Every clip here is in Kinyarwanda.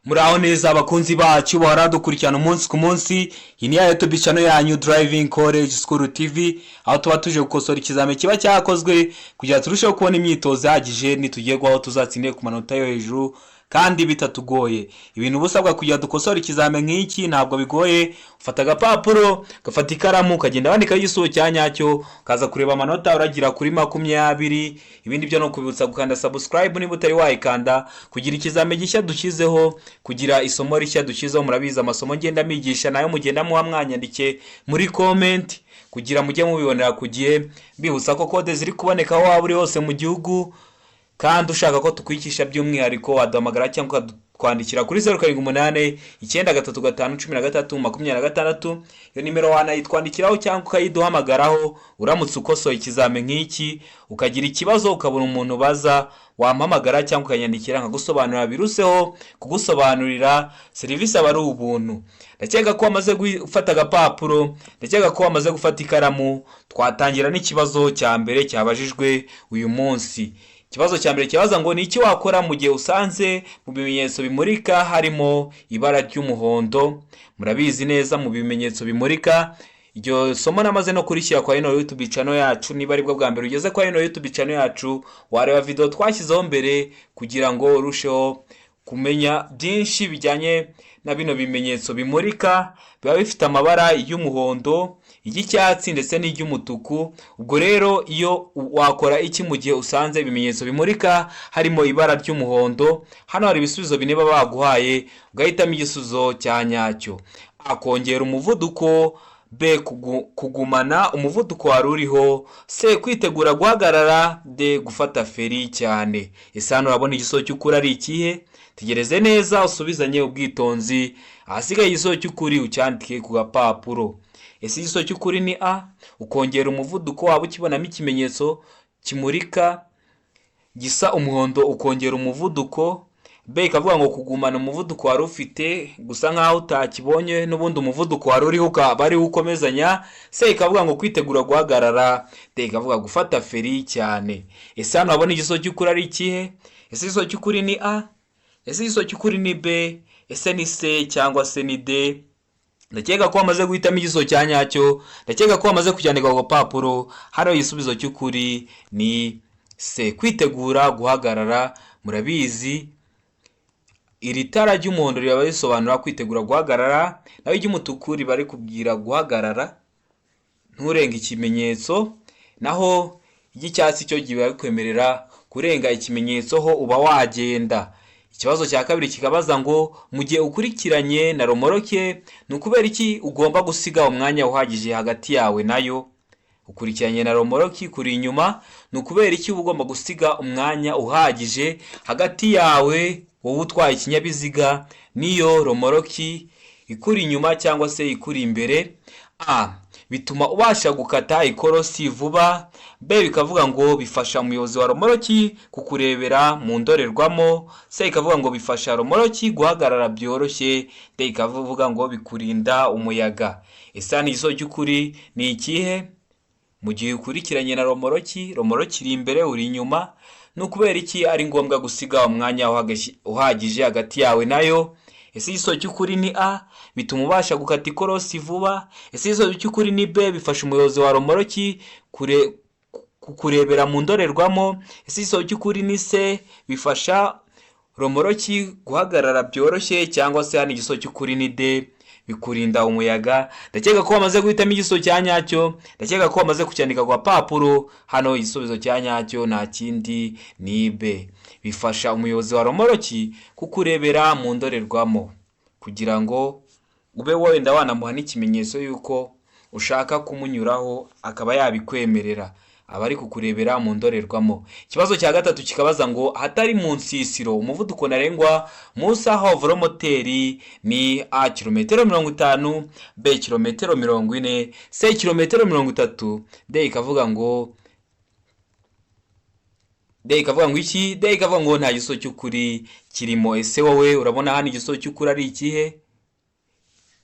Muraho neza abakunzi bacu bahora dukurikirana umunsi ku munsi. Iyi ni ya YouTube channel yanyu Driving College School TV, aho tuba tuje gukosora ikizami kiba cyakozwe kugira ngo turusheho kubona imyitozo ihagije, nitugerwaho tuzatsinde ku manota yo hejuru kandi bitatugoye. Ibintu uba usabwa kugira dukosore ikizami nk'iki ntabwo bigoye. Ufata agapapuro, ugafata ikaramu, ukagenda wandikaho igisubizo cya nyacyo, ukaza kureba amanota uragira kuri 20. Ibindi byo ni ukubibutsa gukanda subscribe niba utari wayikanda, kugira ikizami gishya dushyizeho, kugira isomo rishya dushyizeho. Murabizi, amasomo ngenda migisha nayo mugenda muba mwanyandike muri comment kugira mujye mubibonera ku gihe. Mbibutsa ko kode ziri kuboneka aho waba uri hose mu gihugu, kandi ushaka ko tukwigisha by'umwihariko waduhamagara cyangwa ukatwandikira kuri 0789351326. Iyo nimero wanayitwandikiraho cyangwa ukayiduhamagaraho. Uramutse ukosoye ikizami nk'iki ukagira ikibazo, ukabona umuntu ubaza, wampamagara cyangwa ukanyandikira nkagusobanurira biruseho. Kugusobanurira serivisi aba ari ubuntu. Ndakeka ko wamaze gufata agapapuro, ndakeka ko wamaze gufata ikaramu. Twatangira n'ikibazo cya mbere cyabajijwe uyu munsi. Ikibazo cya mbere kibaza ngo: ni iki wakora mu gihe usanze mu bimenyetso bimurika harimo ibara ry'umuhondo? Murabizi neza, mu bimenyetso bimurika, iryo somo namaze no kurishyira kwa ino YouTube channel yacu. Niba aribwo bwa mbere ugeze kwa ino YouTube channel yacu, wareba video twashyizeho mbere kugira ngo urusheho kumenya byinshi bijyanye na bino bimenyetso bimurika. Biba bifite amabara y'umuhondo, iry'icyatsi ndetse n'iry'umutuku. Ubwo rero iyo wakora iki mu gihe usanze ibimenyetso bimurika harimo ibara ry'umuhondo? Hano hari ibisubizo bine baba baguhaye, ugahitamo igisubizo cya nyacyo. Akongera umuvuduko, B kugumana umuvuduko wari uriho, C kwitegura guhagarara, D gufata feri cyane. Ese hano urabona igisubizo cy'ukuri ari ikihe? Tegereze neza, usubizanye ubwitonzi, ahasigaye igisubizo cy'ukuri ucyandike ku gapapuro. Ese igisubizo cy'ukuri ni A, ukongera umuvuduko? Waba ukibonamo ikimenyetso kimurika gisa umuhondo, ukongera umuvuduko. B ikavuga ngo kugumana umuvuduko wari ufite, gusa nkaho utakibonye n'ubundi umuvuduko wari uriho ukaba ariwo ukomezanya. C ikavuga ngo kwitegura guhagarara. D ikavuga gufata feri cyane. Ese hano wabona igisubizo cy'ukuri ari ikihe? Ese igisubizo cy'ukuri ni A? Ese igisubizo cy'ukuri ni B? Ese ni C cyangwa se ni D? Ndakeka ko wamaze guhitamo igisubizo cya nyacyo, ndakeka ko wamaze kucyandika ku gapapuro. Hano igisubizo cy'ukuri ni C, kwitegura guhagarara. Murabizi, iri tara ry'umuhondo riba risobanura kwitegura guhagarara, naho iry'umutuku riba rikubwira guhagarara nturenge ikimenyetso, naho iry'icyatsi cyo kiba bikwemerera kurenga ikimenyetso, ho uba wagenda. Ikibazo cya kabiri kikabaza ngo: mu gihe ukurikiranye na romoroke, ni ukubera iki ugomba gusiga umwanya uhagije hagati yawe nayo? Ukurikiranye na romoroki kuri inyuma, ni ukubera iki uba ugomba gusiga umwanya uhagije hagati yawe, wowe utwaye ikinyabiziga, n'iyo romoroki ikuri inyuma cyangwa se ikuri imbere? A bituma ubasha gukata ikorosi vuba. B bikavuga ngo bifasha umuyobozi wa romoroki kukurebera mu ndorerwamo. C ikavuga ngo bifasha romoroki guhagarara byoroshye. D ikavuga ngo bikurinda umuyaga. Ese hano igisubizo cy'ukuri ni ikihe? Mu gihe ukurikiranye na romoroki, romoroki iri imbere, uri inyuma, ni ukubera iki ari ngombwa gusiga umwanya uhagije hagati yawe nayo? Ese igisubizo cy'ukuri ni A, bituma ubasha gukata ikorosi vuba? Ese igisubizo cy'ukuri ni B, bifasha umuyobozi wa romoroki kure kukurebera mu ndorerwamo? Ese igisubizo cy'ukuri ni C, bifasha romoroki guhagarara byoroshye? Cyangwa se hano igisubizo cy'ukuri ni D, bikurinda umuyaga? Ndakeka ko wamaze guhitamo igisubizo cya nyacyo, ndakeka ko wamaze kucyandika ku gapapuro. Hano igisubizo cya nyacyo nta kindi, ni B, bifasha umuyobozi wa romoroki kukurebera mu ndorerwamo, kugira ngo ube wenda wanamuha n'ikimenyetso y'uko ushaka kumunyuraho, akaba yabikwemerera, aba ari kukurebera mu ndorerwamo. Ikibazo cya gatatu kikabaza ngo: ahatari mu nsisiro, umuvuduko ntarengwa mu isaha wa velomoteri ni A kilometero 50, B kilometero 40, C kilometero 30, D ikavuga ngo iki? D ikavuga ngo nta gisubizo cy'ukuri kirimo. Ese wowe urabona hano igisubizo cy'ukuri ari ikihe?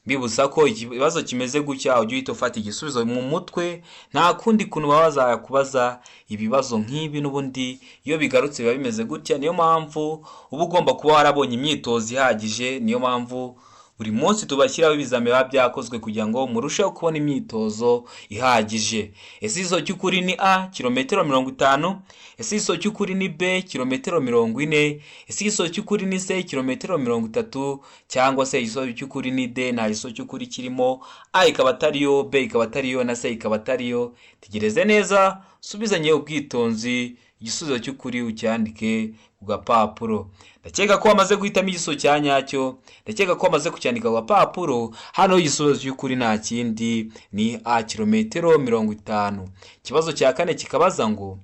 Mbibutsa ko ikibazo kimeze gutya ujya uhita ufata igisubizo mu mutwe, nta kundi kuntu baba bazakubaza ibibazo nk'ibi. N'ubundi iyo bigarutse biba bimeze gutya. Niyo mpamvu uba ugomba kuba warabonye imyitozo ihagije. Niyo mpamvu buri munsi tubashyiraho ibizami biba byakozwe kugira ngo murusheho kubona imyitozo ihagije. Ese igisubizo cy'ukuri ni A, kilometero 50? Ese igisubizo cy'ukuri ni B, kilometero 40? Ese igisubizo cy'ukuri ni C, kilometero 30? Cyangwa se igisubizo cy'ukuri ni D, nta gisubizo cy'ukuri kirimo? A ikaba atariyo, B ikaba atariyo, na C ikaba atariyo. Tegereze neza, usubizanye ubwitonzi, igisubizo cy'ukuri ucyandike ku gapapuro. Ndakeka ko wamaze guhitamo igisubizo cya nyacyo, ndakeka ko wamaze kucyandika ku gapapuro. Hano igisubizo cy'ukuri nta kindi ni A, kilometero 50. Ikibazo cya kane kikabaza ngo: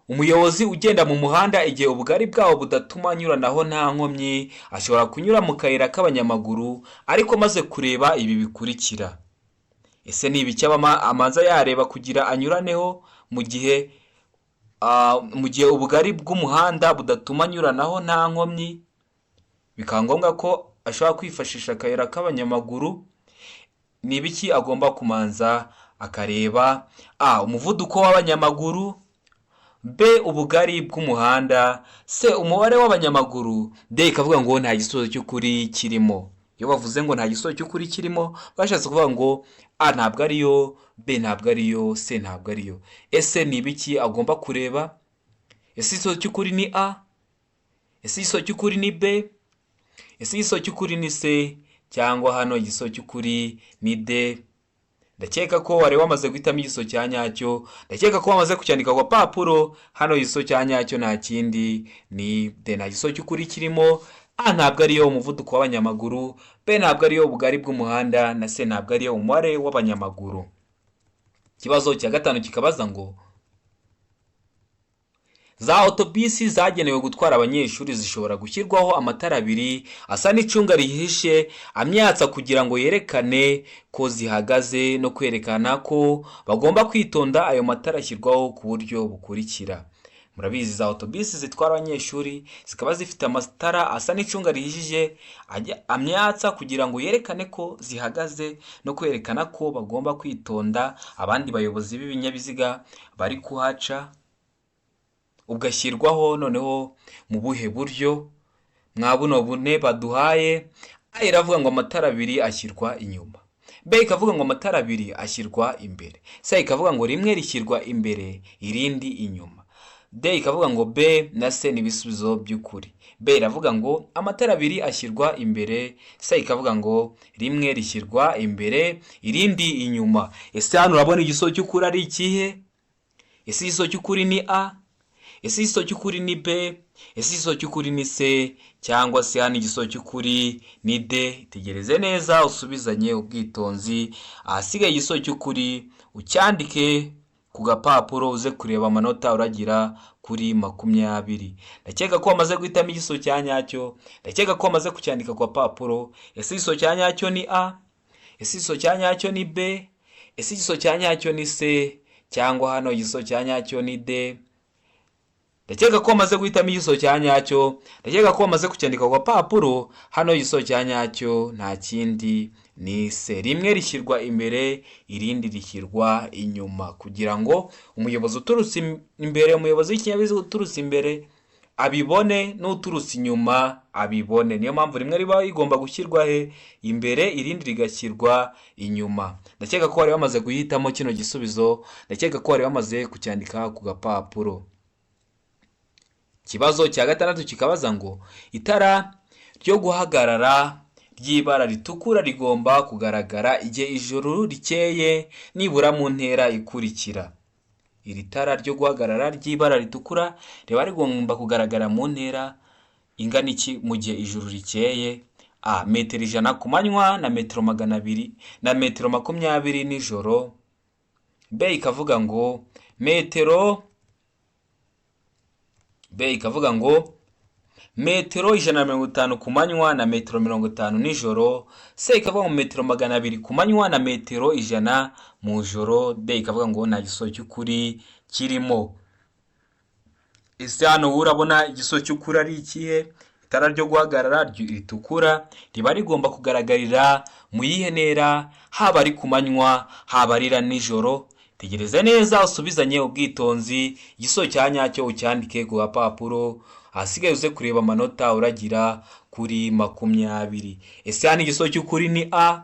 umuyobozi ugenda mu muhanda igihe ubugari bwawo budatuma anyuranaho nta nkomyi, ashobora kunyura mu kayira k'abanyamaguru ariko amaze kureba ibi bikurikira. Ese ni ibiki amanza yareba kugira anyuraneho mu gihe ubugari bw'umuhanda budatuma anyuranaho nta nkomyi, bikaba ngombwa ko ashobora kwifashisha akayira k'abanyamaguru? Ni ibiki agomba kumanza akareba? A, umuvuduko w'abanyamaguru; B, ubugari bw'umuhanda; C, umubare w'abanyamaguru; D ikavuga ngo nta gisubizo cy'ukuri kirimo. Iyo bavuze ngo nta gisubizo cy'ukuri kirimo, bashatse kuvuga ngo A ntabwo ariyo, B ntabwo ariyo, C ntabwo ariyo. Ese ni ibiki agomba kureba? Ese igisubizo cy'ukuri ni A? Ese igisubizo cy'ukuri ni B? Ese igisubizo cy'ukuri ni C? Cyangwa hano igisubizo cy'ukuri ni D? Ndakeka ko wari wamaze guhitamo igisubizo cya nyacyo, ndakeka ko wamaze kucyandika ku gapapuro. Hano igisubizo cya nyacyo nta kindi ni D, nta gisubizo cy'ukuri kirimo. A ntabwo ariyo, umuvuduko w'abanyamaguru; B ntabwo ariyo, ubugari bw'umuhanda; na C ntabwo ariyo, umubare w'abanyamaguru. Ikibazo cya gatanu kikabaza ngo: za otobisi zagenewe gutwara abanyeshuri zishobora gushyirwaho amatara abiri asa n'icunga rihishe amyatsa kugira ngo yerekane ko zihagaze no kwerekana ko bagomba kwitonda. Ayo matara ashyirwaho ku buryo bukurikira. Murabizi, za otobisi zitwara abanyeshuri zikaba zifite amatara asa n'icunga rihishije amyatsa kugira ngo yerekane ko zihagaze no kwerekana ko bagomba kwitonda abandi bayobozi b'ibinyabiziga bari kuhaca. Ugashyirwaho noneho mu buhe buryo mwa buno bune baduhaye? A iravuga ngo amatara abiri ashyirwa inyuma, B ikavuga ngo amatara abiri ashyirwa imbere, C ikavuga ngo rimwe rishyirwa imbere irindi inyuma, D ikavuga ngo B na C ni ibisubizo by'ukuri. B iravuga ngo amatara abiri ashyirwa imbere, C ikavuga ngo rimwe rishyirwa imbere irindi inyuma. Ese hano urabona igisubizo cy'ukuri ari ikihe? Ese igisubizo cy'ukuri ni A? Ese igisubizo cy'ukuri ni B? Ese igisubizo cy'ukuri ni C? Cyangwa se hano igisubizo cy'ukuri ni D? Tegereze neza, usubizanye ubwitonzi, ahasigaye igisubizo cy'ukuri ucyandike ku gapapuro, uze kureba amanota uragira kuri 20. Ndakeka ko wamaze guhitamo igisubizo cya nyacyo, ndakeka ko wamaze kucyandika ku gapapuro. Ese igisubizo cya nyacyo ni A? Ese igisubizo cya nyacyo ni B? Ese igisubizo cya nyacyo ni C? Cyangwa hano igisubizo cya nyacyo ni D? Ndakeka ko wamaze guhitamo igisubizo cya nyacyo, ndakeka ko wamaze kucyandika ku gapapuro. Hano igisubizo cya nyacyo nta kindi ni C, rimwe rishyirwa imbere irindi rishyirwa inyuma kugira ngo umuyobozi uturutse imbere, umuyobozi w'ikinyabiziga uturutse imbere abibone, n'uturutse inyuma abibone. Niyo mpamvu rimwe riba rigomba gushyirwa he? Imbere, irindi rigashyirwa inyuma. Ndakeka ko wari wamaze guhitamo kino gisubizo, ndakeka ko wari wamaze kucyandika ku gapapuro. Ikibazo cya gatandatu kikabaza ngo: itara ryo guhagarara ry'ibara ritukura rigomba kugaragara igihe ijoro rikeye nibura mu ntera ikurikira. Iri tara ryo guhagarara ry'ibara ritukura riba rigomba kugaragara mu ntera ingana iki mu gihe ijoro rikeye? A, metero 100 ku manywa na metero 200 na metero 20 nijoro. B ikavuga ngo metero, B ikavuga ngo metero 150 ku manywa na metero 50 nijoro. C ikavuga ngo metero 200 ku manywa na metero 100 mu joro. D ikavuga ngo nta gisubizo cy'ukuri kirimo. Ese hano wowe urabona igisubizo cy'ukuri ari ikihe? Itara ryo guhagarara ritukura riba rigomba kugaragarira mu yihe ntera, haba ari ku manywa, haba ari na nijoro? Tegereza neza, usubizanye ubwitonzi, igisubizo cya nyacyo ucyandike ku gapapuro, ahasigaye uze kureba amanota uragira kuri 20. Ese hano igisubizo cy'ukuri ni A?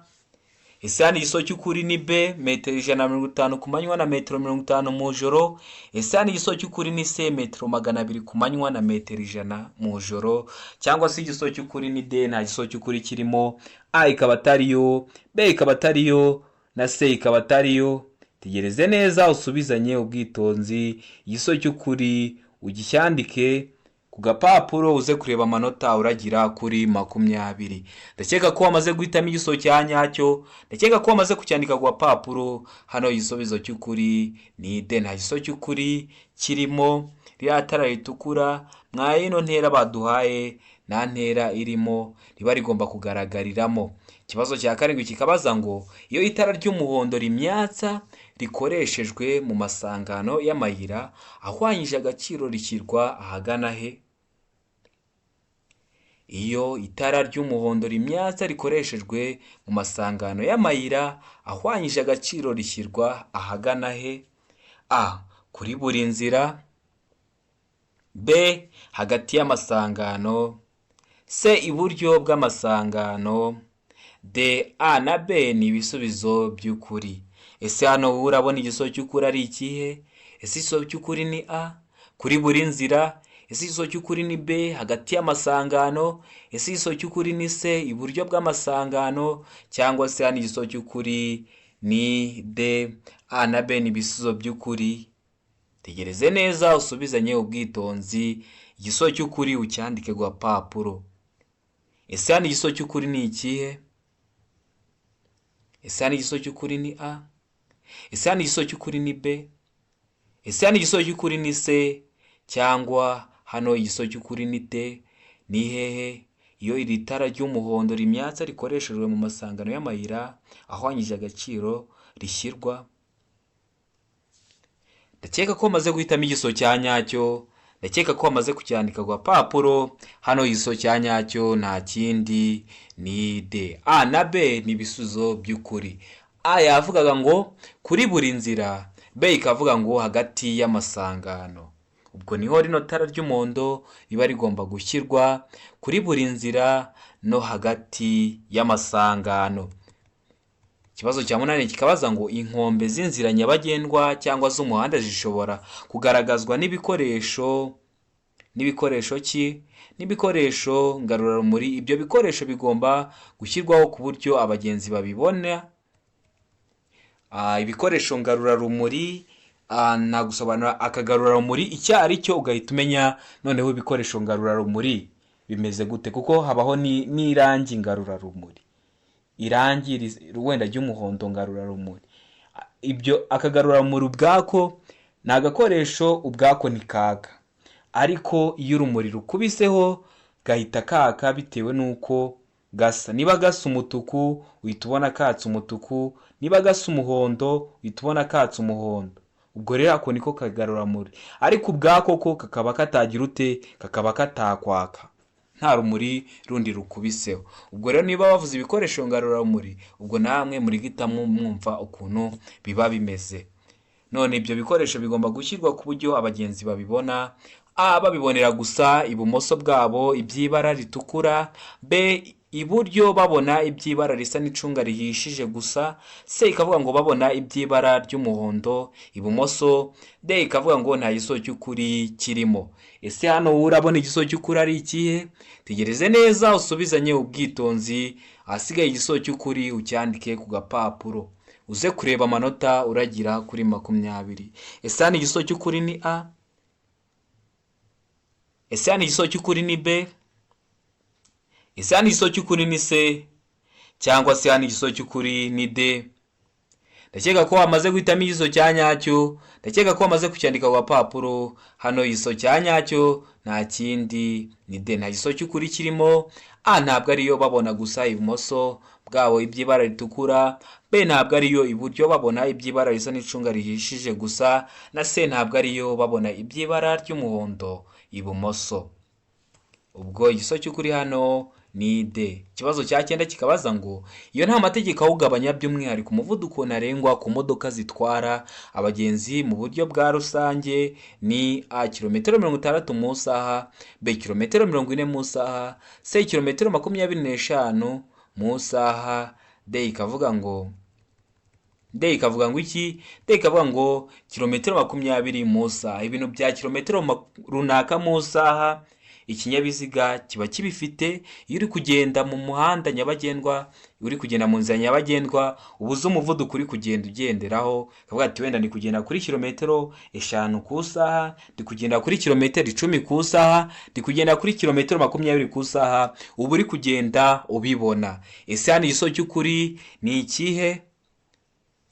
Ese hano igisubizo cy'ukuri ni B, metero 150 ku manywa na metero 50 mu joro? Ese hano igisubizo cy'ukuri ni C, metero 200 ku manywa na metero 100 mu joro? Cyangwa se igisubizo cy'ukuri ni D, nta gisubizo cy'ukuri kirimo? A ikaba atariyo, B ikaba atariyo, na C ikaba atariyo. Tegereze neza, usubizanye ubwitonzi, igisubizo cy'ukuri ugicyandike ku gapapuro, uze kureba amanota uragira kuri 20. Ndakeka ko wamaze guhitamo igisubizo cya nyacyo, ndakeka ko wamaze kucyandika ku gapapuro. Hano igisubizo cy'ukuri ni D, nta gisubizo cy'ukuri kirimo. Ririya tara ritukura mwa ino ntera baduhaye nta ntera irimo riba rigomba kugaragariramo. Ikibazo cya karindwi kikabaza ngo: iyo itara ry'umuhondo rimyatsa rikoreshejwe mu masangano y'amayira ahwanyije agaciro rishyirwa ahagana he? Iyo itara ry'umuhondo rimyatsa rikoreshejwe mu masangano y'amayira ahwanyije agaciro rishyirwa ahagana he? A, kuri buri nzira. B, hagati y'amasangano. C, iburyo bw'amasangano. D, A na B ni ibisubizo by'ukuri. Ese hano wowe urabona igisubizo cy'ukuri ari ikihe? Ese igisubizo cy'ukuri ni A, kuri buri nzira? Ese igisubizo cy'ukuri ni B, hagati y'amasangano? Ese igisubizo cy'ukuri ni C, iburyo bw'amasangano? Cyangwa se hano igisubizo cy'ukuri ni D, A na B ni ibisubizo by'ukuri? Tegereze neza, usubizanye ubwitonzi, igisubizo cy'ukuri ucyandike ku gapapuro. Ese hano igisubizo cy'ukuri ni ikihe? Ese hano igisubizo cy'ukuri ni A? Ese hano igisubizo cy'ukuri ni B? Ese hano igisubizo cy'ukuri ni C? Cyangwa hano igisubizo cy'ukuri ni D? Ni hehe? Iyo iri tara ry'umuhondo rimyatsa rikoreshejwe mu masangano y'amayira ahwanyije agaciro rishyirwa? Ndakeka ko wamaze guhitamo igisubizo cya nyacyo, ndakeka ko wamaze kucyandika ku gapapuro. Hano igisubizo cya nyacyo nta kindi ni D. A na B ni ibisubizo by'ukuri. A yavugaga ngo kuri buri nzira, B ikavuga ngo hagati y'amasangano. Ubwo niho rino tara ry'umuhondo riba rigomba gushyirwa, kuri buri nzira no hagati y'amasangano. Ikibazo cya munani kikabaza ngo: inkombe z'inzira nyabagendwa cyangwa z'umuhanda zishobora kugaragazwa n'ibikoresho ki? N'ibikoresho ngarurarumuri. Ibyo bikoresho bigomba gushyirwaho ku buryo abagenzi babibona. Ibikoresho ngarurarumuri, nagusobanura akagarurarumuri icyo ari cyo, ugahita umenya noneho ibikoresho ngarurarumuri bimeze gute, kuko habaho n'irangi ngarurarumuri, irangi wenda ry'umuhondo ngarurarumuri. Ibyo akagarurarumuri ubwako ni agakoresho, ubwako ntikaka, ariko iyo urumuri rukubiseho gahita kaka bitewe n'uko gasa. Niba gasa umutuku, uhita ubona katse umutuku; niba gasa umuhondo, uhita ubona katse umuhondo. Ubwo rero ako niko kagarurarumuri, ariko ubwako ko kakaba katagira ute? Kakaba katakwaka nta rumuri rundi rukubiseho. Ubwo rero niba bavuze ibikoresho ngarurarumuri, ubwo namwe muri guhita mwumva ukuntu biba bimeze. None ibyo bikoresho bigomba gushyirwa ku buryo abagenzi babibona: A, babibonera gusa ibumoso bwabo iby'ibara ritukura; B, iburyo babona iby'ibara risa n'icunga rihishije gusa; C ikavuga ngo babona iby'ibara ry'umuhondo ibumoso; D ikavuga ngo nta gisubizo cy'ukuri kirimo. Ese hano wowe urabona igisubizo cy'ukuri ari ikihe? Tegereze neza, usubizanye ubwitonzi, ahasigaye igisubizo cy'ukuri ucyandike ku gapapuro, uze kureba amanota uragira kuri 20. Ese hano igisubizo cy'ukuri ni A? Ese hano igisubizo cy'ukuri ni B? Ese hano igisubizo cy'ukuri ni C? Cyangwa se hano igisubizo cy'ukuri ni D? Ndakeka ko wamaze guhitamo igisubizo cya nyacyo, ndakeka ko wamaze kucyandika ku gapapuro. Hano igisubizo cya nyacyo nta kindi ni D, nta gisubizo cy'ukuri kirimo. A ntabwo ariyo, babona gusa ibumoso bwabo iby'ibara ritukura. B ntabwo ariyo, iburyo babona iby'ibara risa n'icunga rihishije gusa. Na C ntabwo ariyo, babona iby'ibara ry'umuhondo ibumoso. Ubwo igisubizo cy'ukuri hano ni D. Ikibazo cya 9 kikabaza ngo iyo nta mategeko awugabanya by'umwihariko umuvuduko ntarengwa ku modoka zitwara abagenzi mu buryo bwa rusange ni A kilometero 60 mu isaha, B kilometero 40 mu isaha, C kilometero 25 mu isaha, D ikavuga ngo iki? D ikavuga ngo kilometero 20 mu isaha. Ibintu bya kilometero runaka mu isaha ikinyabiziga kiba kibifite. Iyo uri kugenda mu muhanda nyabagendwa, uri kugenda mu nzira nyabagendwa, uba uzi umuvuduko uri kugenda ugenderaho, ukavuga ati wenda ndi kugenda kuri kilometero 5 ku isaha, ndi kugenda kuri kilometero 10 ku isaha, ndi kugenda kuri kilometero 20 ku isaha, uba uri kugenda ubibona. Ese hano igisubizo cy'ukuri ni ikihe?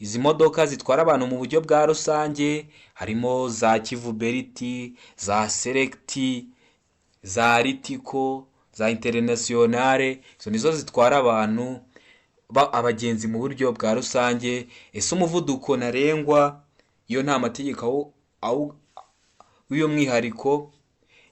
Izi modoka zitwara abantu mu buryo bwa rusange harimo za Kivu Beriti, za Selekiti, za Ritiko, za Interinasiyonale, izo nizo zitwara abantu abagenzi mu buryo bwa rusange. Ese umuvuduko ntarengwa iyo nta mategeko w'umwihariko,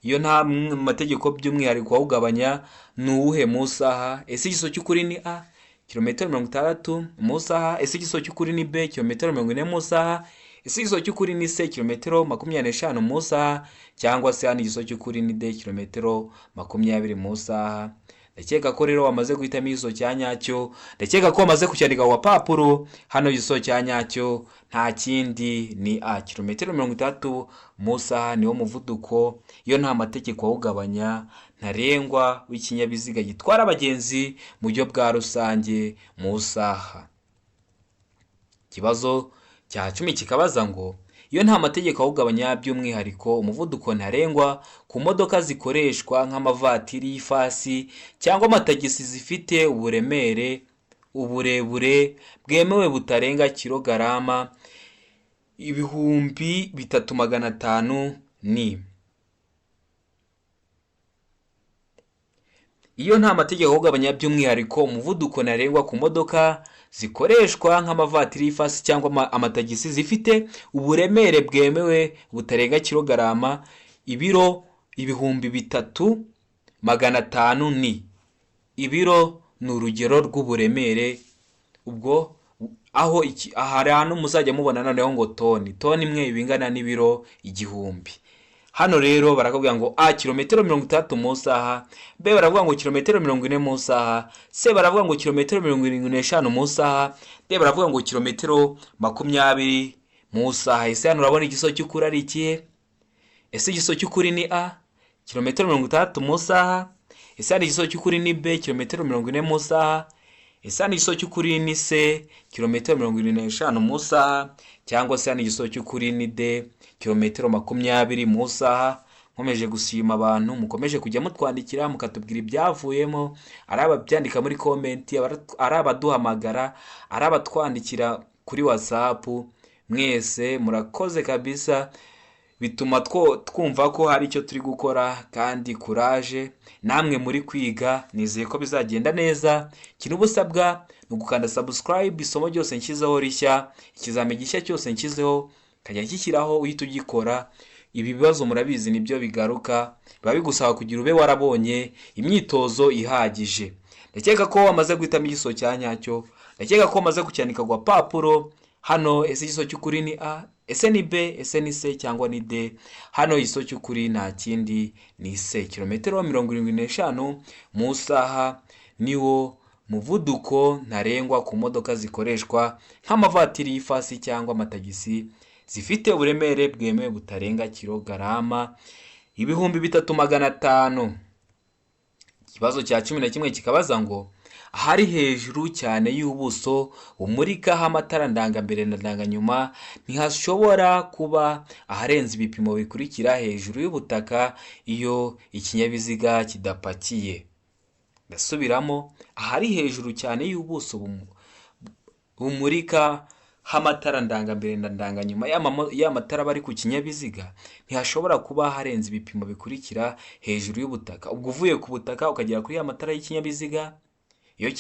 iyo nta mategeko by'umwihariko awugabanya ni uwuhe mu isaha? Ese igisubizo cy'ukuri ni A kilometero 60 mu isaha? Ese igisubizo cy'ukuri ni B kilometero 40 mu isaha? Ese igisubizo cy'ukuri ni C kilometero 25 mu isaha? Cyangwa se hano igisubizo cy'ukuri ni D kilometero 20 mu isaha? Ndakeka ko rero wamaze guhitamo igisubizo cya nyacyo, ndakeka ko wamaze kucyandika ku gapapuro. Hano igisubizo cya nyacyo nta kindi ni A kilometero 60 mu isaha, niwo muvuduko iyo nta mategeko awugabanya ntarengwa w'ikinyabiziga gitwara abagenzi mu buryo bwa rusange mu isaha. Ikibazo cya 10 kikabaza ngo iyo nta mategeko awugabanya by'umwihariko umuvuduko ntarengwa ku modoka zikoreshwa nk'amavatiri y'ifasi cyangwa amatagisi zifite uburemere uburebure bwemewe butarenga kilogarama 3500 ni. Iyo nta mategeko awugabanya by'umwihariko umuvuduko ntarengwa ku modoka zikoreshwa nk'amavatiri y'ifasi cyangwa amatagisi zifite uburemere bwemewe butarenga kilogarama ibiro 3500 ni. Ibiro ni urugero rw'uburemere, ubwo aho hari ahantu muzajya mubona noneho ngo toni, toni imwe iba ingana n'ibiro 1000. Hano rero barakubwira ngo A kilometero 60 mu isaha, B baravuga ngo kilometero 40 mu isaha, C baravuga ngo kilometero 75 mu isaha, D baravuga ngo kilometero 20 mu isaha. Ese hano urabona igisubizo cy'ukuri ari ikihe? Ese igisubizo cy'ukuri ni A kilometero 60 mu isaha? Ese hano igisubizo cy'ukuri ni B kilometero 40 mu isaha? Ese hano igisubizo cy'ukuri ni C kilometero 75 mu isaha? Cyangwa se hano igisubizo cy'ukuri ni D kilometero 20 mu isaha? Nkomeje gushima abantu mukomeje kujya mutwandikira mukatubwira ibyavuyemo, ari ababyandika muri komenti, ari abaduhamagara, ari abatwandikira kuri WhatsApp, mwese murakoze kabisa. Bituma twumva ko hari icyo turi gukora, kandi kuraje namwe muri kwiga, nizeye ko bizagenda neza. Ikintu uba usabwa ni ugukanda subscribe, isomo ryose nshyizeho rishya, ikizami gishya cyose nshyizeho ukajya gishyiraho uhita ugikora. Ibi bibazo murabizi nibyo bigaruka, biba bigusaba kugira ube warabonye imyitozo ihagije. Ndakeka ko wamaze guhitamo igisubizo cya nyacyo, ndakeka ko wamaze kucyandika ku gapapuro. Hano ese igisubizo cy'ukuri ni A, ese ni B, ese ni C cyangwa ni D? Hano igisubizo cy'ukuri nta kindi ni C kilometero 75 mu isaha niwo muvuduko ntarengwa ku modoka zikoreshwa nk'amavatiri y'ifasi cyangwa amatagisi zifite uburemere bwemewe butarenga kilogarama 3500. Ikibazo cya 11 kikabaza ngo ahari hejuru cyane y'ubuso bumurikaho amatara ndangambere na ndanganyuma ntihashobora kuba aharenze ibipimo bikurikira hejuru y'ubutaka iyo ikinyabiziga kidapakiye. Ndasubiramo, ahari hejuru cyane y'ubuso bumurika h'amatara ndangambere na ndanganyuma, ya matara aba ari ku kinyabiziga, ntihashobora kuba harenze ibipimo bikurikira hejuru y'ubutaka. Ubwo uvuye ku butaka ukagera kuri ya matara y'ikinyabiziga, iyo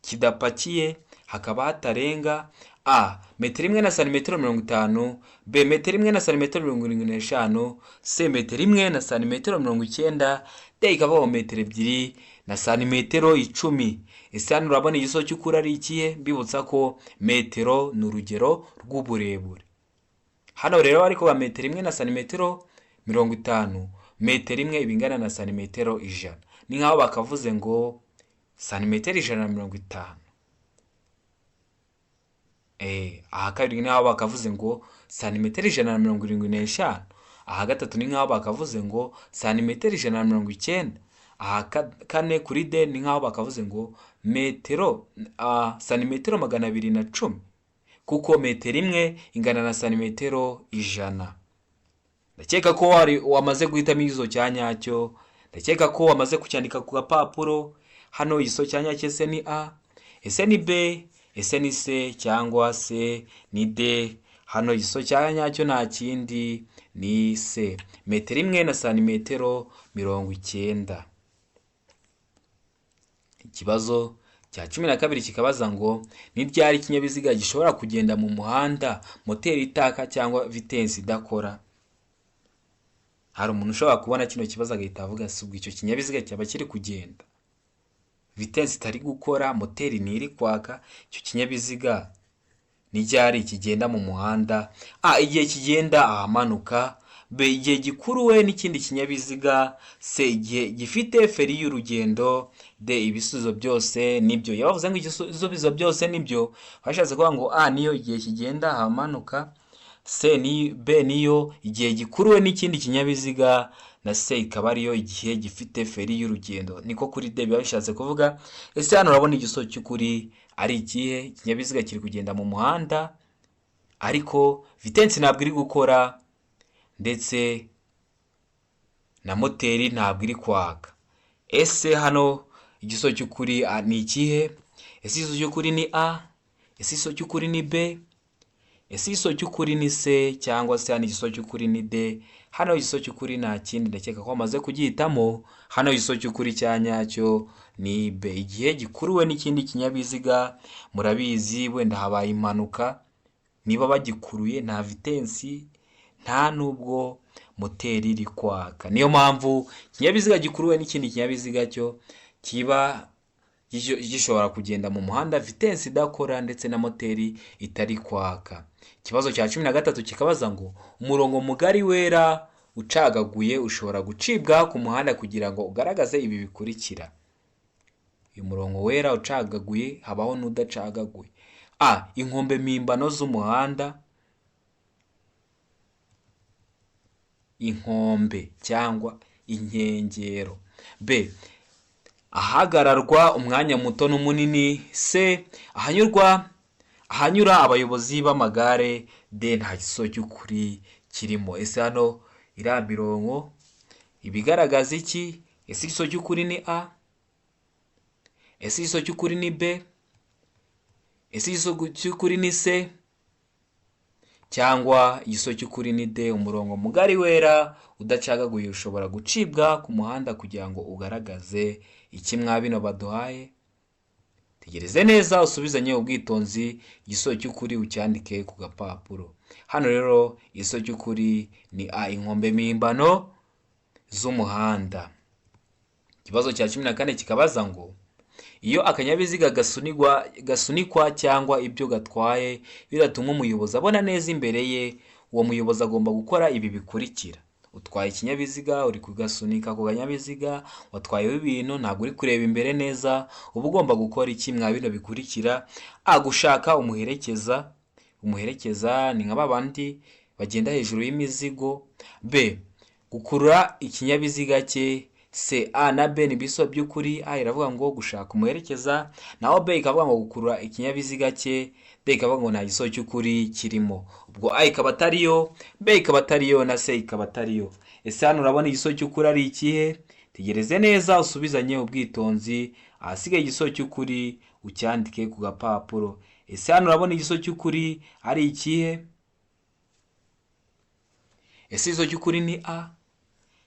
kidapakiye hakaba hatarenga A, metero imwe na santimetero 50, B, metero imwe na santimetero 75, C, metero imwe na santimetero 90, D ikavuga ngo metero 2 na santimetero 10. Ese hano urabona igisubizo cy'ukuri ari ikihe? Mbibutsa ko metero ni urugero rw'uburebure. Hano rero ariko ba metero imwe na santimetero 50, metero imwe iba ingana na santimetero 100. Ni nk'aho bakavuze ngo santimetero 150. Aha kabiri ni nk'aho bakavuze ngo santimetero 175. Aha gatatu ni nk'aho bakavuze ngo santimetero 190. Aha kane kuri D ni nk'aho bakavuze ngo metero santimetero 210, kuko metero imwe ingana na santimetero 100. Ndakeka ko wari wamaze guhitamo igisubizo cya nyacyo, ndakeka ko wamaze kucyandika ku gapapuro. Hano igisubizo cya nyacyo ese ni A, ese ni B, ese ni C cyangwa se ni D? Hano igisubizo cya nyacyo nta kindi ni C, metero imwe na santimetero 90. Ikibazo cya 12 kikabaza ngo ni ryari ikinyabiziga gishobora kugenda mu muhanda moteri itaka cyangwa vitensi idakora? Hari umuntu ushobora kubona kino kibazo agahita avuga: si ubwo icyo kinyabiziga cyaba kiri kugenda, vitensi itari gukora, moteri ntiri kwaka, icyo kinyabiziga ni ryari kigenda mu muhanda? A, igihe kigenda ahamanuka, B, igihe gikuruwe n'ikindi kinyabiziga, C, igihe gifite feri y'urugendo, D, ibisubizo byose nibyo. Iyo bavuze ngo ibisubizo byose nibyo, bashatse kuvuga ngo A niyo igihe kigenda ahamanuka, C ni B niyo igihe gikuruwe n'ikindi kinyabiziga, na C ikaba ariyo igihe gifite feri y'urugendo. Niko kuri D biba bishatse kuvuga. Ese hano urabona igisubizo cy'ukuri ari ikihe? Ikinyabiziga kiri kugenda mu muhanda ariko vitensi ntabwo iri gukora, ndetse na moteri ntabwo iri kwaka. Ese hano igisubizo cy'ukuri ni ikihe? Ese igisubizo cy'ukuri ni A? Ese igisubizo cy'ukuri ni B? Ese igisubizo cy'ukuri ni C cyangwa se hano igisubizo cy'ukuri ni D? Hano igisubizo cy'ukuri nta kindi, ndakeka ko wamaze kugihitamo. Hano igisubizo cy'ukuri cya nyacyo ni B, igihe gikuruwe n'ikindi kinyabiziga. Murabizi, wenda habaye impanuka, niba bagikuruye nta vitensi, nta nubwo moteri iri kwaka. Niyo mpamvu ikinyabiziga gikuruwe n'ikindi kinyabiziga cyo kiba gishobora kugenda mu muhanda vitensi idakora ndetse na moteri itari kwaka. Ikibazo cya 13 kikabaza ngo umurongo mugari wera ucagaguye ushobora gucibwa ku muhanda kugira ngo ugaragaze ibi bikurikira. Uyu murongo wera ucagaguye, habaho n'udacagaguye. A, inkombe mpimbano z'umuhanda, inkombe cyangwa inkengero. B, ahagararwa umwanya muto n'umunini. C, ahanyura abayobozi b'amagare. D, nta gisubizo cy'ukuri kirimo. Ese hano iriya mirongo ibigaragaza iki? Ese igisubizo cy'ukuri ni A? Ese igisubizo cy'ukuri ni B? Ese igisubizo cy'ukuri ni C cyangwa igisubizo cy'ukuri ni D? Umurongo mugari wera udacagaguye ushobora gucibwa ku muhanda kugira ngo ugaragaze iki mwa bino baduhaye? Tegereze neza, usubizanye ubwitonzi, igisubizo cy'ukuri ucyandike ku gapapuro. Hano rero igisubizo cy'ukuri ni A, inkombe mpimbano z'umuhanda. Ikibazo cya 14 kikabaza ngo iyo akanyabiziga gasunikwa cyangwa ibyo gatwaye bidatuma umuyobozi abona neza imbere ye, uwo muyobozi agomba gukora ibi bikurikira. Utwaye ikinyabiziga, uri kugasunika ku kanyabiziga, watwayeho ibintu, ntabwo uri kureba imbere neza, uba ugomba gukora iki mwa bino bikurikira? A, gushaka umuherekeza. Umuherekeza ni nka babandi bagenda hejuru y'imizigo. B, gukurura ikinyabiziga cye. C, A na B ni ibisubizo by'ukuri. A iravuga ngo gushaka umuherekeza, naho B ikavuga ngo gukurura ikinyabiziga cye, D ikavuga ngo nta gisubizo cy'ukuri kirimo. Ubwo A ikaba atariyo, B ikaba atariyo, na C ikaba atariyo. Ese hano urabona igisubizo cy'ukuri ari ikihe? Tegereze neza, usubizanye ubwitonzi, ahasigaye igisubizo cy'ukuri ucyandike ku gapapuro. Ese hano urabona igisubizo cy'ukuri ari ikihe? Ese igisubizo cy'ukuri ni A?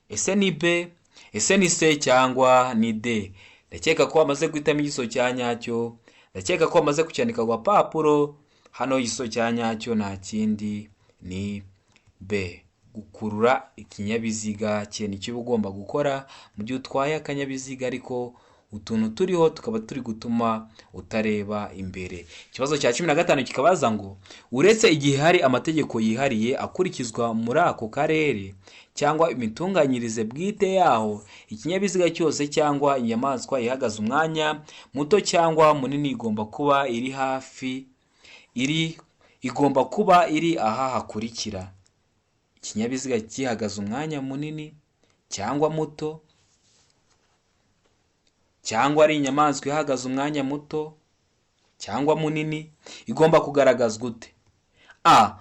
Ese ni B? Ese ni C cyangwa ni D? Ndakeka ko wamaze guhitamo igisubizo cya nyacyo, ndakeka ko wamaze kucyandika ku gapapuro. Hano igisubizo cya nyacyo nta kindi ni B. Gukurura ikinyabiziga cye nicyo uba ugomba gukora mu gihe utwaye akanyabiziga, ariko utuntu turiho tukaba turi gutuma utareba imbere. Ikibazo cya 15 kikabaza ngo uretse igihe hari amategeko yihariye akurikizwa muri ako karere cyangwa imitunganyirize bwite yaho, ikinyabiziga cyose cyangwa inyamaswa ihagaze umwanya muto cyangwa munini igomba kuba iri hafi iri igomba kuba iri aha hakurikira. Ikinyabiziga gihagaze umwanya munini cyangwa muto, cyangwa ari inyamaswa ihagaze umwanya muto cyangwa munini, igomba kugaragazwa ute? A.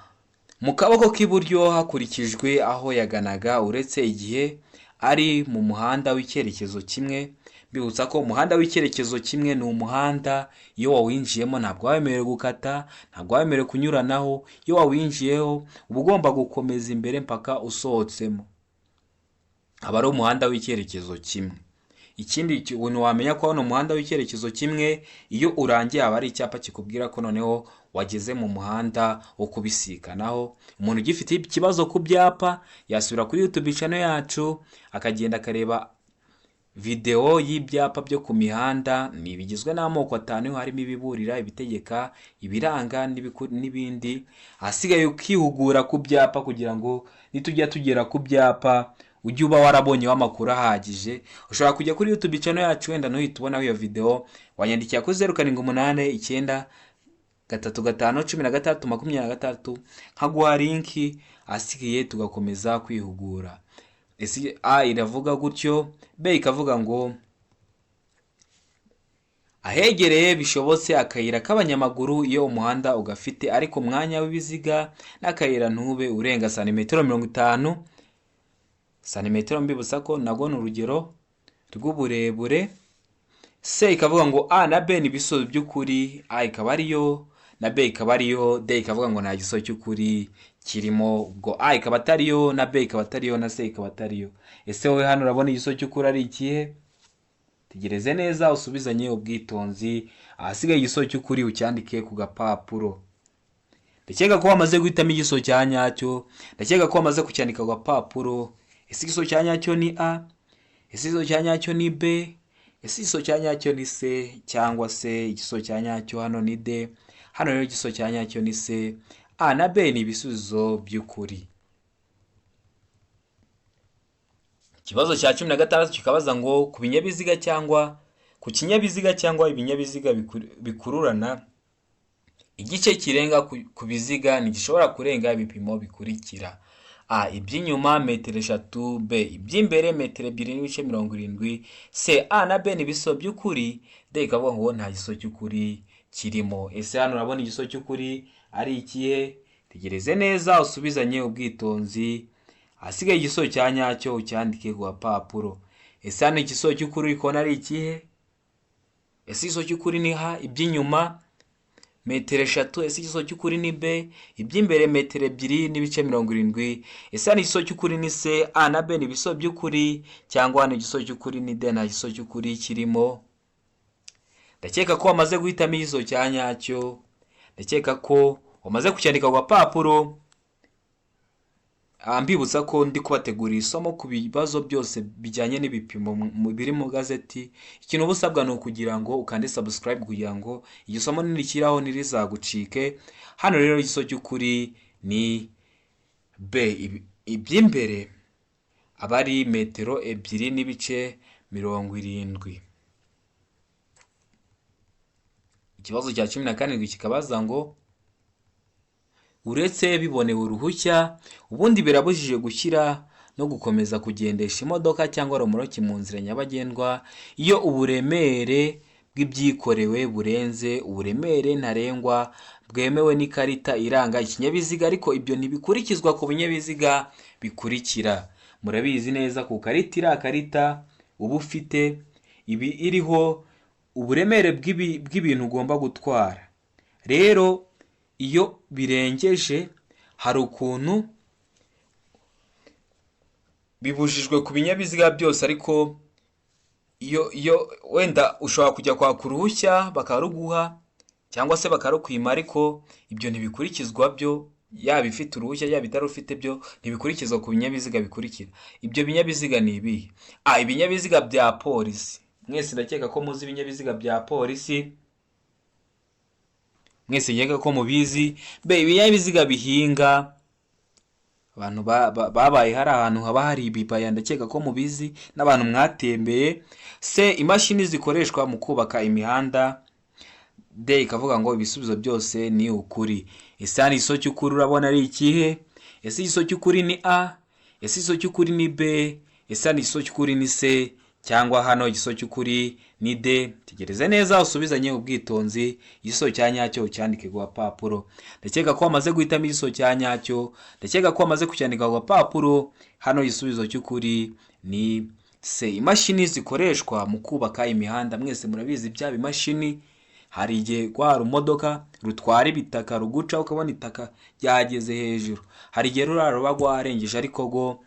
Mu kaboko k'iburyo hakurikijwe aho yaganaga, uretse igihe ari mu muhanda w'icyerekezo kimwe. Mbibutsa ko umuhanda w'icyerekezo kimwe ni umuhanda iyo wawinjiyemo ntabwo wemerewe gukata, ntabwo wemerewe kunyuranaho. Iyo wawinjiyeho uba ugomba gukomeza imbere mpaka usohotsemo, aba ari umuhanda w'icyerekezo kimwe. Ikindi kintu wamenya ko hano umuhanda w'icyerekezo kimwe, iyo urangiye haba hari icyapa kikubwira ko noneho wageze mu muhanda wo kubisikanaho. Umuntu ugifite ikibazo ku byapa yasubira kuri YouTube channel yacu akagenda akareba videwo y'ibyapa byo ku mihanda. Ni bigizwe n'amoko atanu, harimo ibiburira, ibitegeka, ibiranga n'ibindi. Ahasigaye ukihugura ku byapa kugira ngo nitujya tugera ku byapa ujye uba warabonyeho amakuru ahagije. Ushobora kujya kuri YouTube channel yacu, wenda ntuhite ubonaho iyo videwo, wanyandikira kuri 0789 35 16 26 nkaguha link, ahasigaye tugakomeza kwihugura. Ese A iravuga gutyo, B ikavuga ngo ahegereye bishobotse akayira k'abanyamaguru iyo umuhanda ugafite, ariko umwanya w'ibiziga n'akayira ntube urenga santimetero 50. Santimetero mbibutsa ko nabwo ni urugero rw'uburebure. C ikavuga ngo A na B ni ibisubizo by'ukuri, A ikaba ariyo na B ikaba ariyo, D ikavuga ngo nta gisubizo cy'ukuri kirimo. Ubwo A ikaba atariyo na B ikaba atariyo na C ikaba atariyo. Ese wowe hano urabona igisubizo cy'ukuri ari ikihe? Tegereze neza usubizanye ubwitonzi, ahasigaye igisubizo cy'ukuri ucyandike ku gapapuro. Ndakeka ko wamaze guhitamo igisubizo cya nyacyo, ndakeka ko wamaze kucyandika ku gapapuro. Ese igisubizo cya nyacyo ni A? Ese igisubizo cya nyacyo ni B? Ese igisubizo cya nyacyo ni C? Cyangwa se igisubizo cya nyacyo hano ni D? Hano rero igisubizo cya nyacyo ni C. A na B ni ibisubizo by'ukuri. Ikibazo cya 16 kikabaza ngo ku binyabiziga cyangwa ku kinyabiziga cyangwa ibinyabiziga bikururana, igice kirenga ku biziga ntigishobora kurenga ibipimo bikurikira: A. Iby'inyuma metero 3, B. Iby'imbere metero 2.70, C. A na B ni ibisubizo by'ukuri, D ikavuga ngo nta gisubizo cy'ukuri kirimo. Ese hano urabona igisubizo cy'ukuri ari ikihe? Tegereze neza usubizanye ubwitonzi, ahasigaye igisubizo cya nyacyo ucyandike ku gapapuro. Ese hano igisubizo cy'ukuri uri kubona ari ikihe? Ese igisubizo cy'ukuri ni H, iby'inyuma metero 3? Ese igisubizo cy'ukuri ni B, iby'imbere metero 2.70? Ese hano igisubizo cy'ukuri ni C, A na B ni ibisubizo by'ukuri, cyangwa hano igisubizo cy'ukuri ni D, nta gisubizo cy'ukuri kirimo? Ndakeka ko wamaze guhitamo igisubizo cya nyacyo, ndakeka ko wamaze kucyandika ku gapapuro. Mbibutsa ko ndi kubategurira isomo ku bibazo byose bijyanye n'ibipimo biri mu gazeti. Ikintu uba usabwa ni ukugira ngo ukande subscribe kugira ngo iryo somo nirishyiraho ntirizagucike. Hano rero igisubizo cy'ukuri ni B, iby'imbere aba ari metero 2.70. Ikibazo cya 17 kikabaza ngo uretse bibonewe uruhushya, ubundi birabujijwe gushyira no gukomeza kugendesha imodoka cyangwa romoroki mu nzira nyabagendwa iyo uburemere bw'ibyikorewe burenze uburemere ntarengwa bwemewe n'ikarita iranga ikinyabiziga, ariko ibyo ntibikurikizwa ku binyabiziga bikurikira. Murabizi neza ku karita, iriya karita uba ufite iba iriho uburemere bw'ibintu ugomba gutwara. Rero iyo birengeje hari ukuntu bibujijwe ku binyabiziga byose, ariko iyo wenda ushobora kujya kwaka uruhushya bakaruguha, cyangwa se bakarukwima, ariko ibyo ntibikurikizwa byo, yaba ifite uruhushya yaba itarufite, byo ntibikurikizwa ku binyabiziga bikurikira. Ibyo binyabiziga ni ibihe? A, ibinyabiziga bya polisi. Mwese ndakeka ko muzi ibinyabiziga bya polisi, mwese nkeka ko mubizi. B, ibinyabiziga bihinga. Abantu babaye hari ahantu haba hari ibibaya, ndakeka ko mubizi n'abantu mwatembeye. C, imashini zikoreshwa mu kubaka imihanda. D ikavuga ngo ibisubizo byose ni ukuri. Ese hano igisubizo cy'ukuri urabona ari ikihe? Ese igisubizo cy'ukuri ni A? Ese igisubizo cy'ukuri ni B? Ese hano igisubizo cy'ukuri ni C? Cyangwa hano igisubizo cy'ukuri ni D? Tegereze neza, usubizanye ubwitonzi, igisubizo cya nyacyo ucyandike ku gapapuro. Ndakeka ko wamaze guhitamo igisubizo cya nyacyo, ndakeka ko wamaze kucyandika ku gapapuro. Hano igisubizo cy'ukuri ni C, imashini zikoreshwa mu kubaka imihanda. Mwese murabizi bya bimashini, hari igihe rwa rumodoka rutwara ibitaka ruguca ukabona itaka ryageze hejuru, hari igihe ruriya ruba rwarengeje, ariko rwo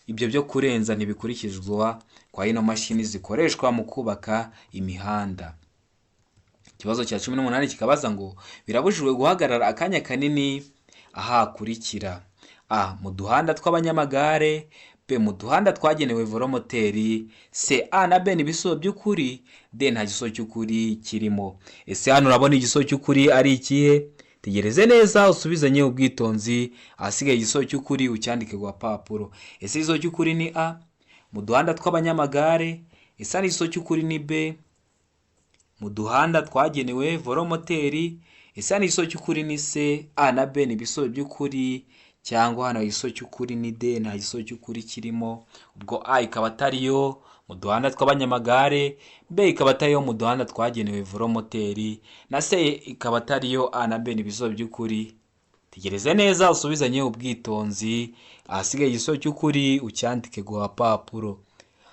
ibyo byo kurenza ntibikurikizwa kwa ino mashini zikoreshwa mu kubaka imihanda. Ikibazo cya 18 kikabaza ngo birabujijwe guhagarara akanya kanini ahakurikira: A, mu duhanda tw'abanyamagare; B, mu duhanda twagenewe velomoteri; C, A na B ni ibisubizo by'ukuri; D, nta gisubizo cy'ukuri kirimo. Ese hano urabona igisubizo cy'ukuri ari ikihe? Tegereze neza, usubizanye ubwitonzi, ahasigaye igisubizo cy'ukuri ucyandike ku gapapuro. Ese igisubizo cy'ukuri ni A, mu duhanda tw'abanyamagare? Ese hano igisubizo cy'ukuri ni B, mu duhanda twagenewe velomoteri? Ese hano igisubizo cy'ukuri ni C, A na B ni ibisubizo by'ukuri? Cyangwa hano igisubizo cy'ukuri ni D, nta gisubizo cy'ukuri kirimo? Ubwo A ikaba atariyo mu duhanda tw'abanyamagare, B ikaba atariyo mu duhanda twagenewe velomoteri, na C ikaba atariyo. A na B ni ibisubizo by'ukuri. Tegereze neza, usubizanye ubwitonzi, ahasigaye igisubizo cy'ukuri ucyandike ku gapapuro.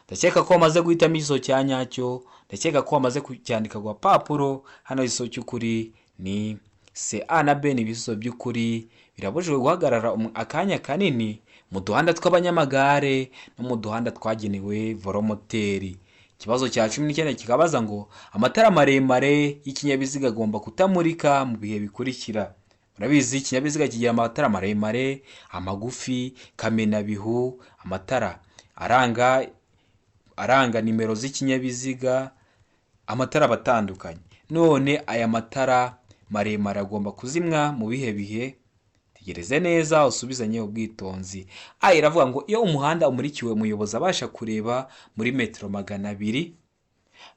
Ndakeka ko wamaze guhitamo igisubizo cya nyacyo, ndakeka ko wamaze kucyandika ku gapapuro. Hano igisubizo cy'ukuri ni C, A na B ni ibisubizo by'ukuri. Birabujijwe guhagarara akanya kanini mu duhanda tw'abanyamagare no mu duhanda twagenewe velomoteri. Ikibazo cya 19 kikabaza ngo amatara maremare y'ikinyabiziga agomba kutamurika mu bihe bikurikira. Murabizi, ikinyabiziga kigira amatara maremare, amagufi, kamenabihu, amatara aranga nimero z'ikinyabiziga, amatara aba atandukanye. None aya matara maremare agomba kuzimwa mu bihe bihe? Tegereze neza, usubizanye ubwitonzi. A iravuga ngo iyo umuhanda umurikiwe umuyobozi abasha kureba muri metero 200.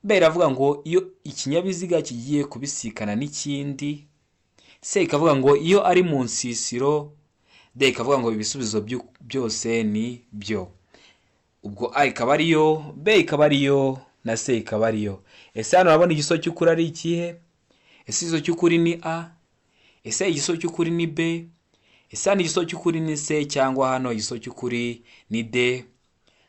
B iravuga ngo iyo ikinyabiziga kigiye kubisikana n'ikindi. C ikavuga ngo iyo ari mu nsisiro. D ikavuga ngo ibisubizo byose ni byo. Ubwo A ikaba ariyo, B ikaba ariyo, na C ikaba ariyo. Ese hano urabona igisubizo cy'ukuri ari ikihe? Ese igisubizo cy'ukuri ni A? Ese igisubizo cy'ukuri ni B? Ese hano igisubizo cy'ukuri ni C? Cyangwa hano igisubizo cy'ukuri ni D?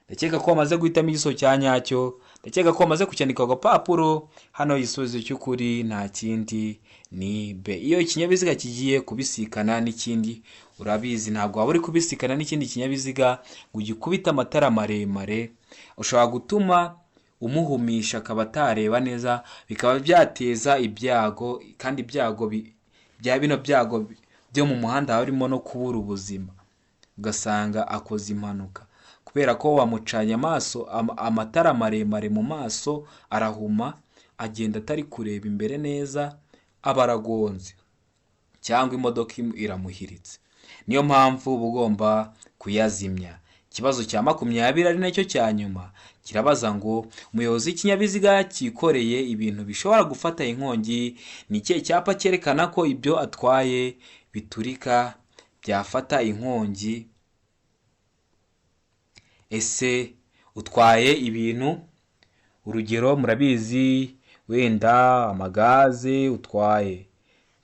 Ndakeka ko wamaze guhitamo igisubizo cya nyacyo, ndakeka ko wamaze kucyandika ku gapapuro. Hano igisubizo cy'ukuri nta kindi, ni B, iyo ikinyabiziga kigiye kubisikana n'ikindi. Urabizi, ntabwo waba uri kubisikana n'ikindi kinyabiziga ngo ugikubite amatara maremare, ushobora gutuma umuhumisha akaba atareba neza, bikaba byateza ibyago, kandi ibyago bya bino byago byo mu muhanda harimo no kubura ubuzima, ugasanga akoze impanuka kubera ko wamucanye amaso amatara maremare mu maso, arahuma, agenda atari kureba imbere neza, aba aragonze cyangwa imodoka iramuhiritse. Niyo mpamvu uba ugomba kuyazimya. Ikibazo cya 20, ari nacyo cya nyuma, kirabaza ngo umuyobozi w'ikinyabiziga cyikoreye ibintu bishobora gufata inkongi, ni ikihe cyapa cyerekana ko ibyo atwaye biturika byafata inkongi? Ese utwaye ibintu, urugero murabizi, wenda amagaze, utwaye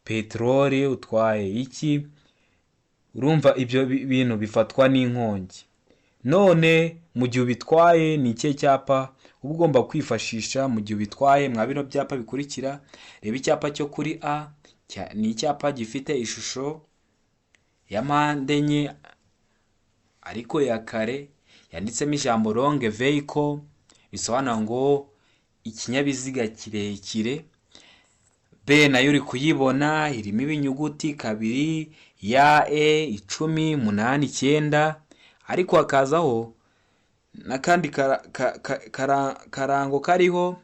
peteroli, utwaye iki, urumva ibyo bintu bifatwa n'inkongi. None mu gihe ubitwaye, ni ikihe cyapa uba ugomba kwifashisha mu gihe ubitwaye? Mwa bino byapa bikurikira, reba icyapa cyo kuri A, ni icyapa gifite ishusho ya mpande enye ariko ya kare, yanditsemo ijambo "long vehicle", bisobanura ngo ikinyabiziga kirekire. B nayo uri kuyibona, irimo ibinyuguti 2 ya E 10 8 9, ariko hakazaho n'akandi karango kariho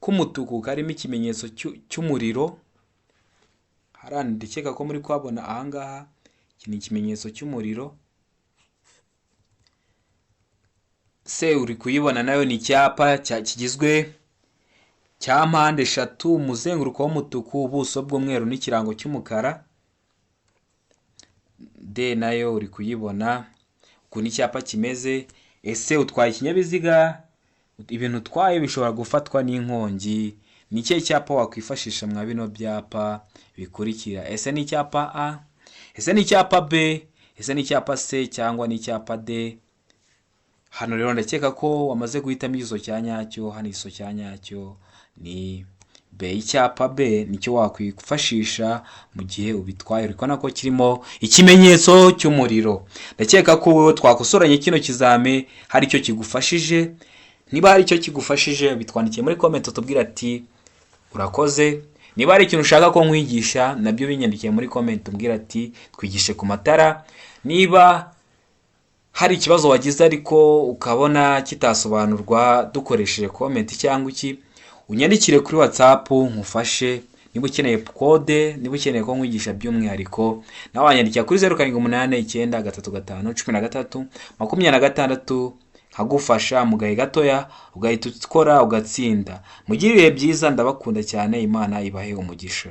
k'umutuku karimo ikimenyetso cy'umuriro. Hariya ndakeka ko muri kuhabona ahangaha, iki ni ikimenyetso cy'umuriro. C uri kuyibona nayo ni icyapa kigizwe cya mpande eshatu, umuzenguruko w'umutuku, ubuso bw'umweru n'ikirango cy'umukara. D nayo uri kuyibona ukuntu icyapa kimeze. Ese utwaye ikinyabiziga, ibintu utwaye bishobora gufatwa n'inkongi, ni ikihe cyapa wakwifashisha mwa bino byapa bikurikira? Ese ni icyapa A, ese ni icyapa B, ese ni icyapa C cyangwa ni icyapa D? Hano rero ndakeka ko wamaze guhitamo igisubizo cya nyacyo. Hano igisubizo cya nyacyo ni B. Icyapa B nicyo wakwifashisha mu gihe ubitwaye, uri kubona ko kirimo ikimenyetso cy'umuriro. Ndakeka ko wowe twakosoranye kino kizame hari icyo kigufashije. Niba hari icyo kigufashije bitwandikiye muri comment utubwire ati urakoze. Niba hari ikintu ushaka ko nkwigisha nabyo binyandikiye muri comment umbwire ati twigishe ku matara. Niba hari ikibazo wagize ariko ukabona kitasobanurwa dukoresheje comment cyangwa iki, unyandikire kuri WhatsApp nkufashe. Niba ukeneye kode, niba ukeneye ko nkwigisha by'umwihariko, nawe wanyandikira kuri 0 7 8 9 3 5 13 26, nkagufasha mu gahe gatoya ugahita ukora ugatsinda. Mugire ibihe byiza, ndabakunda cyane, Imana ibahe umugisha.